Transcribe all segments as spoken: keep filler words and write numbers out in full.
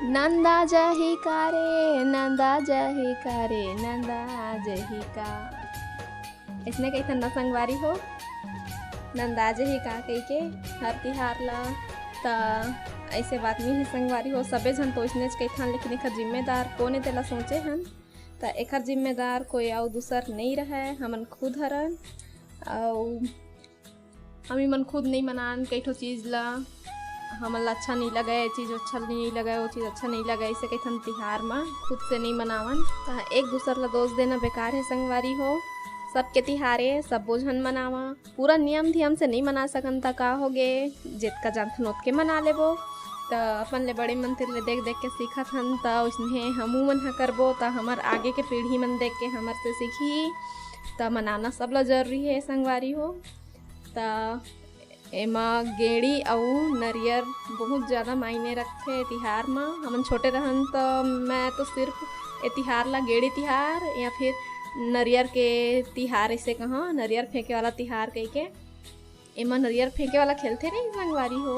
नंदा जही का रे, नंदा जही का रे, नंदा जही का। इसने कही था ना संगवारी हो, नंदा जही का कही के हर तिहार ला। त ऐसे बात नहीं है संगवारी हो, सबे झन तो इसने कही था, लेकिन एकर जिम्मेदार कोन है तेला सोचे हन। त एकर जिम्मेदार कोई अउ दूसर नहीं रहे, हमन खुद हरन। अउ हम मन खुद नहीं मनान कई ठो चीज ला, हमन ला अच्छा नहीं लगे, ये चीज अच्छा नहीं लगे, वो चीज अच्छा नहीं लगे, ऐसे कहिथन तिहार म खुद से नहीं मनावन। त एक दूसर ला दोष देना बेकार है संगवारी हो। सबके तिहार है, सब्बो झन मनावा। पूरा नियम धियम से नहीं मना सकन त का हो गे, जेतका जानथन ओतके मना लेबो। त अपन ले बड़े मन तीर ले देख देख के सीखत हन, त उसने हमू मन ह करबो, त हमर आगे के पीढ़ी मन देख के हमर से सीखी। त मनाना सब ला जरूरी है संगवारी हो। त एमा गेड़ी अउ नरियर बहुत ज्यादा मायने रखथे तिहार म। हमन छोटे रहन त मैं तो सिर्फ ए तिहार ला गेड़ी तिहार या फिर नरियर के तिहार ऐसे कहा, नरियर फेंके वाला तिहार कहिके। एमा नरियर फेंके वाला खेलथे नहीं संगवारी हो,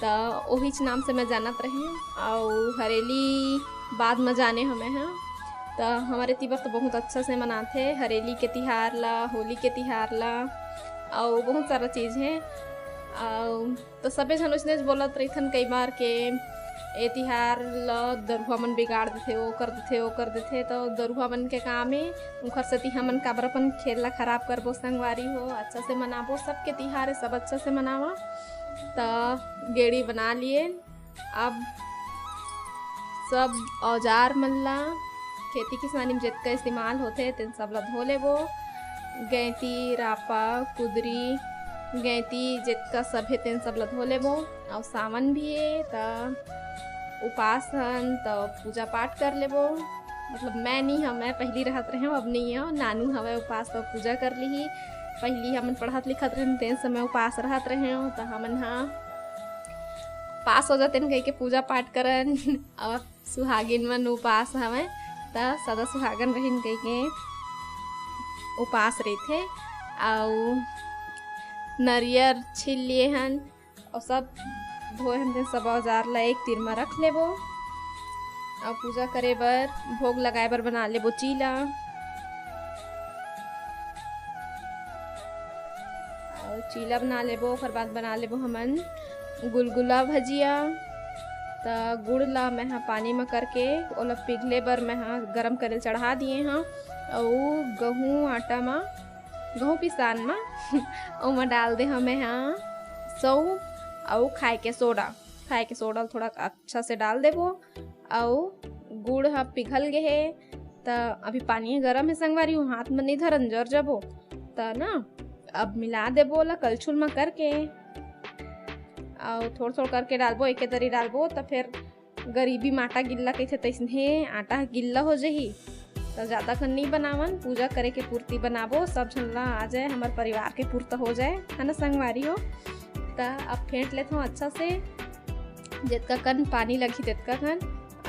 त ओहीच नाम से मैं जानत रहें। अउ हरेली बाद म जाने हमें ह। त हमर एती बर तो बहुत अच्छा से मनाथे हरेली के तिहार ला, होली के तिहार ला, अउ बहुत सारा चीज है। अउ तो सबे झन उसने बोलत रहिथन कई बार के ए तिहार ल दरुहा मन बिगाड़ देथे, ओ कर देथे, ओ कर देथे। तो दरुहा मन के काम है, उखर सेती हमन काबर अपन खेल ला खराब करबो संगवारी हो। अच्छा से मनाबो, सबके तिहार है, सब अच्छा से मनावा। त गेड़ी बना लिए। अब सब औजार मन ला, खेती किसानी में जेतका इस्तेमाल होथे तेन सब ला धो लेबो। गैंती, रापा, कुदरी, गैंती जेतका सब हे तेन सब ला धो लेबो। अउ सावन भी हे त उपास हन त पूजा पाठ कर लेबो। मतलब मैं नहीं हवं, मैं पहली रहत रहे हवं, अब नहीं हवं। नानू हवय उपास त पूजा कर लिही। पहली हमन पढ़त लिखत रहेन तेन समय उपास रहत रहे हवं त हमन ह पास हो जातेन कहिके पूजा पाठ करन। अउ सुहागिन मन उपास हवय, त सदा सुहागन रहिन कहिके उपास रहिथे। अउ नरियर छील लिए हन, अउ सब धोए हन, तेन सब औजार ला एक तीर म रख लेबो। अउ पूजा करे बर, भोग लगाए बर बना लेबो चीला। अउ चीला बना लेबो, ओकर बाद बना लेबो हमन गुलगुला भजिया। त गुड़ ला मैं ह पानी म करके ओला पिघले बर मैं ह गरम करे ल चढ़ा दिए हंव। अउ गहूं आटा म, गहूं पिसान म ओमा डाल दे हंव मैं ह सौंफ अउ खाए के सोडा। खाए के सोडा ल थोड़ा अच्छा से डाल देबो। अउ गुड़ ह पिघल गे हे, त अभी पानी ह गरम हे संगवारी हो, हाथ म नइ धरन, जर जबो। त ना अब मिला देबो ओला कलछुल म करके। अउ थोड़ थोड़ करके डालबो, एके दरी डालबो, त फेर गरीबी म आटा गिल्ला कहिथे, तइसने आटा ह गिल्ला हो जही। त जादा कन नइ बनावन, पूजा करे के पूर्ति बनाबो, सब झन ला आ जाए, हमर परिवार के पूर्त हो जाए, है ना संगवारी हो। त अब फेंट लेथव अच्छा से, जेतका कन पानी लगही तेतका कन।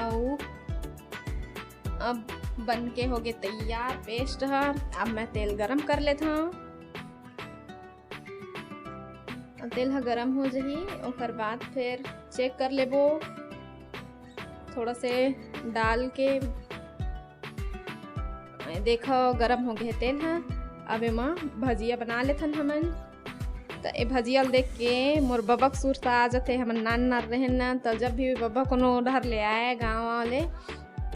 अउ अब बन के होगे तैयार पेस्ट ह। अब मैं तेल गरम कर लेथव। तेल ह गरम हो जही, ओकर बाद फिर चेक कर लेबो, थोड़ा से डाल के। देखो, गरम हो गए तेल ह। अब एमा भजिया बना लेथन हमन। त ए भजिया ल देख के मोर बबा के सुरता आ जथे। हमन नान नान रहेन ना, त जब भी बबा कोनो डहर ले आए गाँव वाले,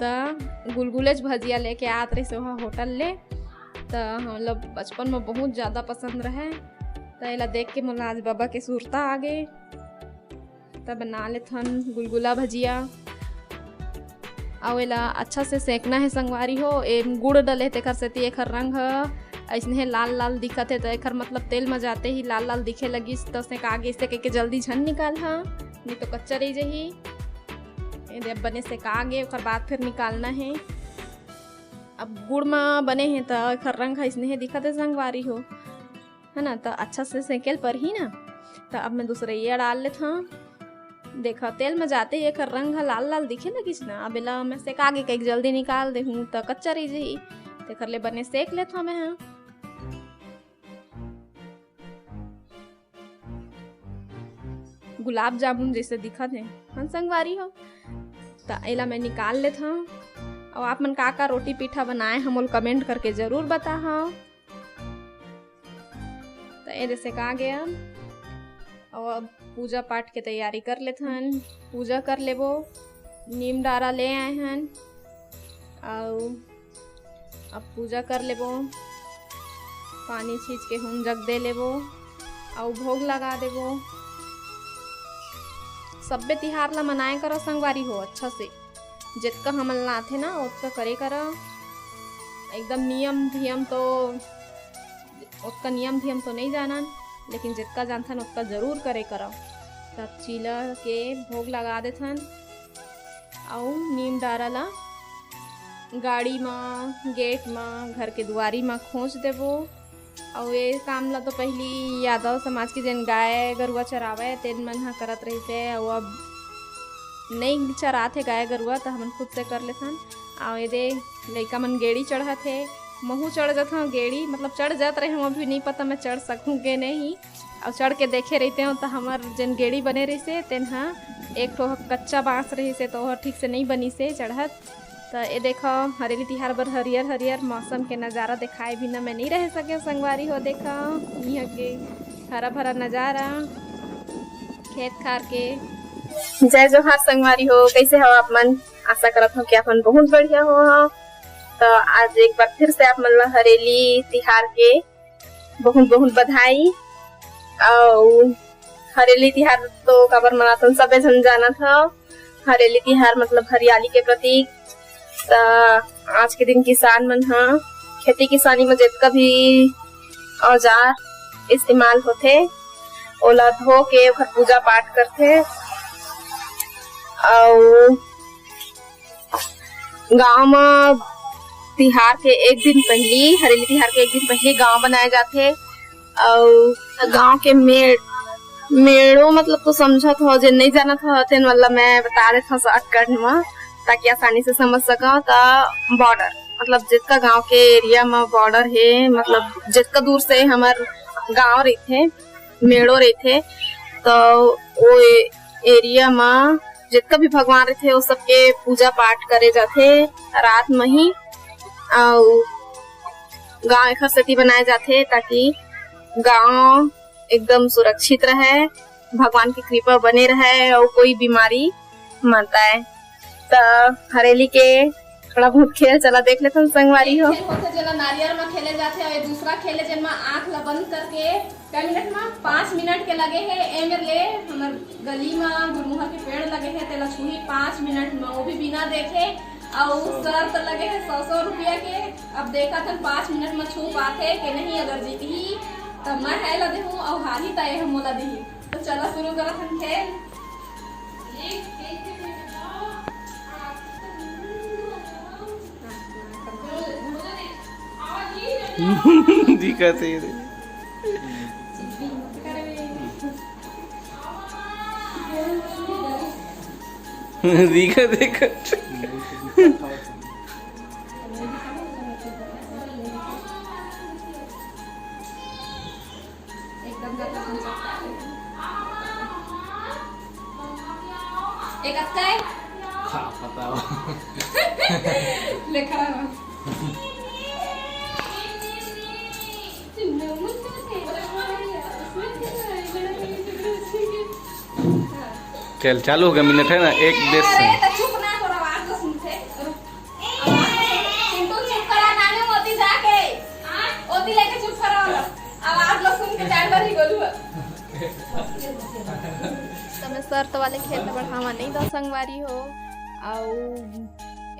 त गुलगुलेच भजिया लेके आत रहिस ओहा होटल ले। त हमला बचपन में बहुत ज्यादा पसंद रहे। त एला देख के मोला आज बबा के सुरता आ गे। त बना लेथन गुलगुला भजिया। अउ एला अच्छा से सेंकना हे संगवारी हो। ए गुड़ डले हे तेकर सेती एकर रंग ह अइसने लाल लाल दिखत हे, त एकर मतलब तेल म जाते ही लाल लाल दिखे लगिस, त सेंका गे। अइसे कहिके जल्दी झन निकालहा, नहीं तो कच्चा रह जही। ए दे, अब बने सेंका गे, ओकर बाद फिर निकालना हे। अब गुड़ म बने हे, त एकर रंग ह अइसने हे दिखत हे संगवारी हो, है ना? त अच्छा से सेंके ल परही ना। त अब मैं दूसरइया डाल लेथव। देखा, तेल म जाते ही एकर रंग ह लाल लाल दिखे लगिस ना। अब एला मैं सेंका गे कहिके जल्दी निकाल देहूँ, त कच्चा रह जही। तेकर ले बने सेंक लेथव मैं ह। गुलाब जामुन जैसे दिखत हे। हाँ संगवारी हो, त एला मैं निकाल लेत हव। अउ आप मन का का रोटी पीठा बनाए हव, मोला comment करके जरूर बताहव। त ए दे सेका गे अब, अउ अब पूजा पाठ के तैयारी कर लेथन। पूजा कर लेबो, नीम डारा ले आए हन, अउ अब पूजा कर लेबो, पानी छींच के हूम जग दे लेबो, अउ भोग लगा देबो। सब्बे तिहार ला मनाए करो संगवारी हो अच्छा से, जेतका हमन ला आथे ना ओतका करे करो। एकदम नियम धियम तो, ओतका नियम धियम तो नहीं जानन, लेकिन जेतका जानथन ओतका जरूर करे करो। तब चीला के भोग लगा देथन, अउ नीम डारा ला गाड़ी म, गेट म, घर के दुआरी म खोंच देबो। अउ ए काम ला तो पहिली यादव समाज के जेन गाय गरुवा चरावय तेन मन ह करत रहिसे, अउ अब नई चरात हे गाय गरुवा, त हमन खुद से कर लेथन। अउ एदे लइका मन गेड़ी चढ़त हे, महू चढ़ जथव गेड़ी, मतलब चढ़ जात रहे हूँ, अभी नहीं पता मैं चढ़ सकूँ के नहीं। अउ चढ़ के देखे रहिते हूँ त हमर जेन गेड़ी बने रहिसे तेन ह एक ठो कच्चा बांस रहिसे, त ओह ठीक से नहीं बनिसे चढ़त। त ए देखो, हरेली तिहार बर हरियर हरियर मौसम के नजारा देखाए बिना मैं नहीं रह सके संगवारी हो। देखो इहाँ के हरा भरा नजारा, खेत खार के। जय जोहार संगवारी हो, कैसे हो आप मन? आशा करत हूँ कि आप मन बहुत बढ़िया हो। तो आज एक बार फिर से आप मन ला हरेली तिहार के बहुत बहुत बधाई। अउ हरेली तिहार तो काबर मनाथन, सबे झन जानत हव। हरेली तिहार मतलब हरियाली के प्रतीक। त आज के दिन किसान मन ह खेती किसानी में जतका भी औजार इस्तेमाल होथे, ओला धो के ओखर पूजा पाठ करथे। अउ गांव म तिहार के एक दिन पहिली, हरेली तिहार के एक दिन पहिली गांव बनाए जाथे। अउ गांव के मेड़, मेड़ो मतलब तो समझत हो, जे नहीं जानत हो तेन वाला मैं बता देत हूँ shortcut म, ताकि आसानी से समझ सको। त बॉर्डर मतलब जितका गांव के एरिया म बॉर्डर हे, मतलब जितका दूर से हमर गांव रहिथे, मेड़ो रहिथे, तो वो एरिया म जितका भी भगवान रहिथे, वो सबके पूजा पाठ करे जाथे रात म ही। अउ गांव एखर सेती बनाए जाथे ताकि गांव एकदम सुरक्षित रहे, भगवान की कृपा बने रहे अउ कोई बीमारी मत आए। त हरेली के थोड़ा बहुत खेल चला देख लेथन संगवारी हो। खेल होथे जेला नारियल म खेले जाथे अउ ये दूसरा खेल हे जेन म आंख ला बंद करके कै मिनट म? पाँच मिनट के लगे हे। ए मेर ले हमर गली म गुरमुहा के पेड़ लगे हे, तेला छुही पाँच मिनट म, वो भी बिना देखे। अउ शर्त लगे हे सौ सौ रुपया के। अब देखत हन पाँच मिनट म छू पाथे के नहीं। अगर जीतही त मैं हे ला देहूं अउ हारही त ये ह मोला दिही। तो चला शुरू करत हन खेल। दिखत हे रे। दिखत, दिखत। एकदम ज्यादा हम सब एक अक्का है। का पता हो। ले खड़ा हो। खेल चालू हो गया, मिनट है ना, एक देश से। अरे, तो चुप ना, तोर आवाज तो सुनथे। चिंटू, चुप करा, नानू, ओती जाके। ओती लेके चुप करा। आवाज लो सुन के जानवर ही बोलू। त मैं शर्त वाले खेल में बढ़ावा नहीं दो संगवारी हो। अउ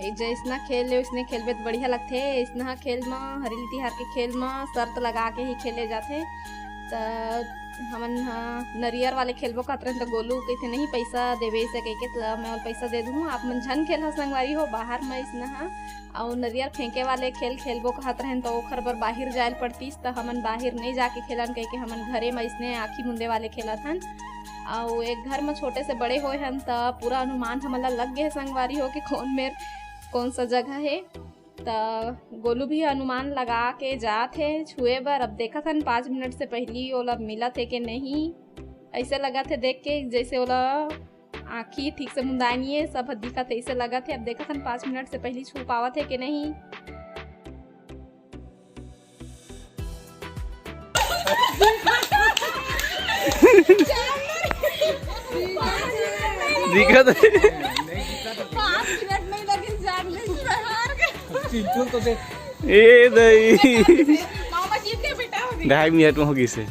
ए, जैसना खेल ले, उसने खेलबे त बढ़िया लगथे। ऐसना खेल म, हरेली तिहार के खेल म शर्त लगा के ही खेले जाथे। त हमन ह नरियर वाले खेलबो कहत रहन, त गोलू कहिथे, "नहीं, पैसा देबे," ऐसे कहिके, त मैं ओला पैसा दे दूँ, आप मन झन खेल ह संगवारी हो, बाहर म अइसना ह। अउ नरियर फेंके वाले खेल खेलबो कहत रहन, त ओखर बर बाहिर जाए ल पड़तीस, त हमन बाहिर नइ जाके खेलन, कहिके हमन घरे म अइसने आँखी मुंदे वाले खेलत हन। अउ एक घर म छोटे से बड़े होए हन, त पूरा अनुमान हमन ला लग गे हे संगवारी हो के कौन मेर कौन सा जगह हे। त गोलू भी अनुमान लगा के जात हे छुए बर। अब देखत हन पाँच मिनट से पहिली ओला मिलत हे के नहीं। ऐसे लगत हे देख के, जैसे ओला आँखी ठीक से मुंदाय नहीं है, सब ह दिखत है, ऐसे लगत है। अब देखत हन पाँच मिनट से पहली छू पावत है कि नहीं। दिखत है। पाँच मिनट नहीं लगे, जान ले, हार गए। चिंटू तो देख। ए दई। मामा जीत गए बेटा, हो गई। ढाई मिनट में हो गई से।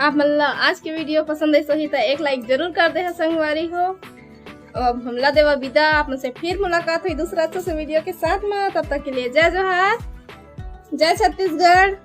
आप मन ला आज के वीडियो पसंद आइस होही त एक लाइक जरूर कर दे संगवारी हो। अब हमला देवा विदा, आप मन से फिर मुलाकात हुई दूसरा अच्छा से वीडियो के साथ में। तब तक के लिए जय जोहार, जय छत्तीसगढ़।